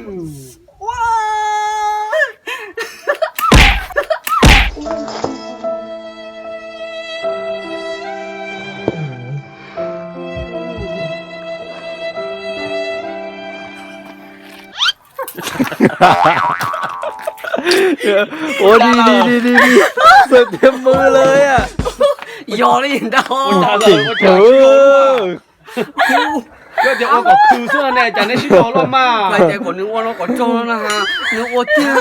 Ua di di di di di, xav tias mus lawm. Yog li ntag. Tim khwv. Koj tias ua kom khwv xwb ne, cas neb sib tau loj mas. Hais tias kom nws ua no kom tsaug no na, nws ua tiag.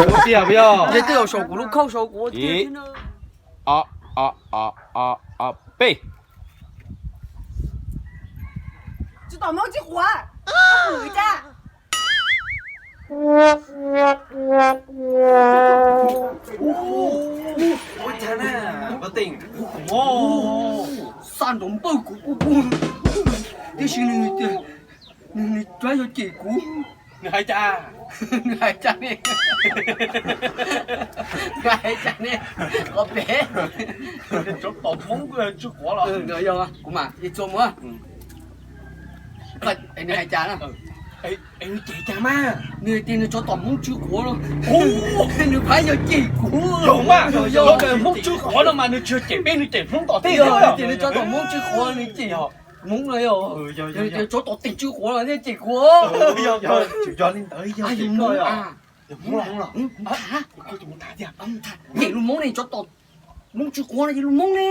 Ua tiag puas yog? Nws twb saum kuv lub khauj saum kuv ua tiag. Ib, ob, ob, ob, ob, ob, peb. Tsis tom Hmoob tsib quav. Ua cas na, Vaj Teem? Xa nrov npawj kuv ua pug, tiam sis nws tias nws rov yuav cem kuv. Nws hais cas? Nws hais cas ne? Nws hais cas ne? Qhov pem. Tsov tom Hmoob tsib quav los? Yog, kuv mam li txua mus. Nws hais cas na? Nws cem cas mas? Nws tias nws tsov tom Hmoob tsib quav no. Nws pab yog cem kuv. Yog mas, Hmoob tsib quav no mas nws tsis cem peb, nws cem Hmoob tom teb. Nws tias nws tsov tom Hmoob tsib quav, nws cem Hmoob no yog. Nws tias tsov tom Teem tsib quav no thiaj cem kuv. Yog li ntawd, yog Hmoob. Cem lus Hmoob ne, tsov tom Hmoob tsib quav no ces lus Hmoob ne.